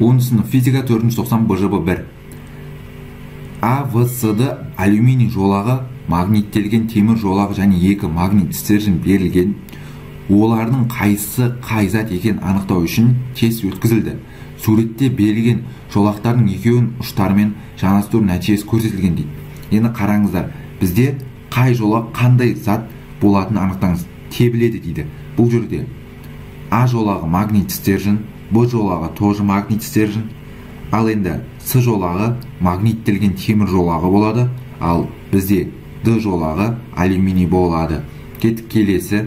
10 сынып физика 4-90 БЖБ 1. А, В, С, Д алюминий жолағы, магниттелген темір жолағы және екі магнит стержень берілген. Олардың қайсысы қай зат екенін анықтау үшін тест өткізілді. Суретте берілген жолақтардың екеуін ұштарымен жанастыру нәтижесі көрсетілген дейді. Енді қараңыздар, бізде қай жолақ қандай зат болатынын анықтаңыз. Тебіледі дейді. Бұл жерде А жолағы магнит стержень, Б жолағы тоже магнит стержень. Ал енді С жолағы магниттелген темір жолағы болады. Ал бізде Д жолағы алюминий болады. Кеттік келесі.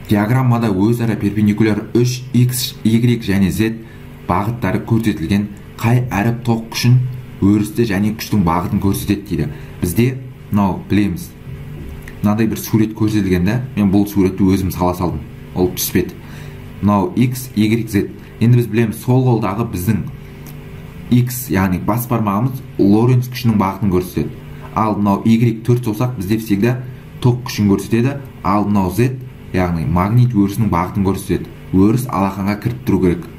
Диаграммада өзара перпендикуляр 3 X, Y және Z бағыттары көрсетілген. Қай әріп тоқ күшін, өрісті және күштің бағытын көрсетеді дейді. Бізде мынау білеміз. Мынандай бір сурет көрсетілген да, мен бұл суретті өзім сала салдым. Ол түспеді. Мынау X, Y, Z. Енді біз білеміз, сол қолдағы біздің X, яғни бас бармағымыз Лоренц күшінің бағытын көрсетеді. Ал мынау Y төрт саусақ бізде всегда тоқ күшін көрсетеді. Ал мынау Z, яғни магнит өрісінің бағытын көрсетеді. Өріс алақанға кіріп тұру керек.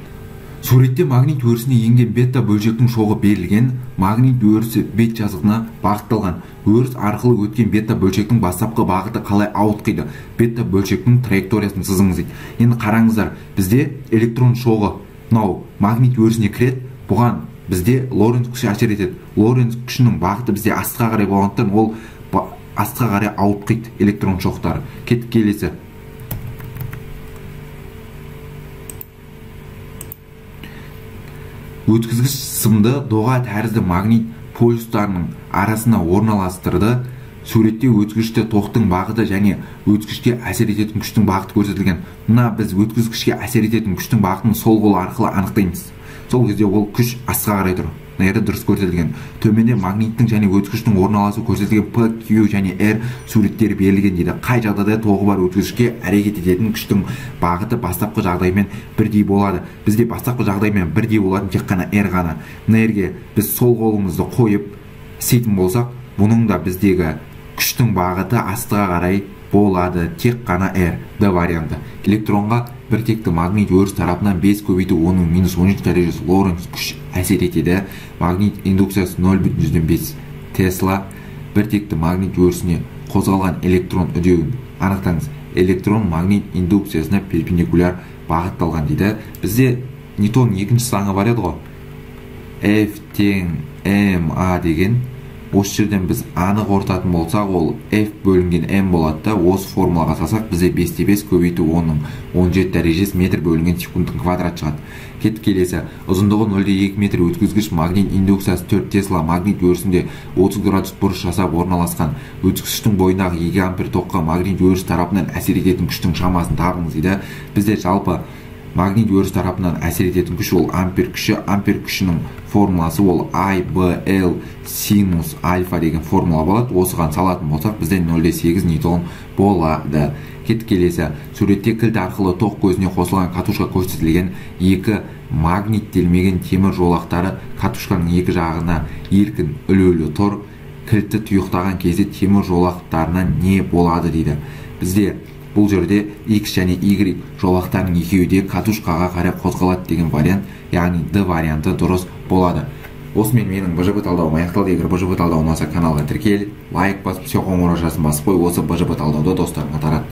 Суретте магнит өрісіне енген бета бөлшектің шоғы берілген. Магнит өрісі бет жазығына бағытталған. Өріс арқылы өткен бета бөлшектің бастапқы бағыты қалай ауытқиды? Бета бөлшектің траекториясын сызыңыз дейді. Енді қараңыздар, бізде электрон шоғы мынау магнит өрісіне кіреді. Бұған бізде Лоренц күші әсер етеді. Лоренц күшінің бағыты бізде астқа қарай болғандықтан ол астқа қарай ауытқиды электрон шоқтары. Кеттік келесі. Өткізгіш сымды доға тәрізді магнит полюстарының арасына орналастырды. Суретте өткізгіште тоқтың бағыты және өткізгішке әсер ететін күштің бағыты көрсетілген. Мына біз өткізгішке әсер ететін күштің бағытын сол қол арқылы анықтаймыз. Сол кезде ол күш астқа қарай тұр. Мына жерде дұрыс көрсетілген. Төменде магниттің және өткізгіштің орналасуы көрсетілген P, Q және R суреттері берілген дейді. Қай жағдайда тоғы бар өткізгішке әрекет ететін күштің бағыты бастапқы жағдаймен бірдей болады? Бізде бастапқы жағдаймен бірдей болатын тек қана R ғана. Мына жерге біз сол қолымызды қойып істейтін болсақ, бұның да біздегі күштің бағыты астыға қарай болады. Тек қана R, D варианты. Электронға бір текті магнит өріс тарапынан 5 көбейту 10-13 дәрежесі Лоренц күш әсер етеді. Магнит индукциясы 0,5 Тесла. Бір текті магнит өрісіне қозғалған электрон үдеуін анықтаңыз. Электрон магнит индукциясына перпендикуляр бағытталған дейді. Бізде Ньютонның екінші заңы бар еді ғой. F тең MA деген. Осы жерден біз анық ортатын болсақ, ол F бөлінген M болады да, осы формулаға салсақ, бізде 5,5 көбейту 10-17 дәрежесі метр бөлінген секундтың квадраты шығады. Кеттік келесі. Ұзындығы 0,2 метр өткізгіш магнит индукциясы 4 Тесла магнит өрісінде 30 градус бұрыш жасап орналасқан. Өткізгіштің бойындағы 2 ампер тоққа магнит өріс тарапынан әсер ететін күштің шамасын табыңыз дейді. Бізде жалпы магнит өріс тарапынан әсер ететін күш ол ампер күші. Ампер күшінің формуласы ол I, B, L, синус альфа деген формула болады. Осыған салатын болсақ, бізде 0,8 ньютон болады. Кеттік келесі. Суретте кілт арқылы тоқ көзіне қосылған катушка көрсетілген. Екі магниттелмеген темір жолақтары катушканың екі жағына еркін ілулі тұр. Кілтті тұйықтаған кезде темір жолақтарынан не болады дейді. Бізде бұл жерде X және Y жолақтарының екеуі де катушкаға қарай қозғалады деген вариант, яғни D варианты дұрыс болады. Осымен менің БЖБ талдауым аяқталды. Егер БЖБ талдау ұнаса, каналға тіркел, лайк басып, қоңырау басып қой. Осы БЖБ талдауды достарыңа тарат.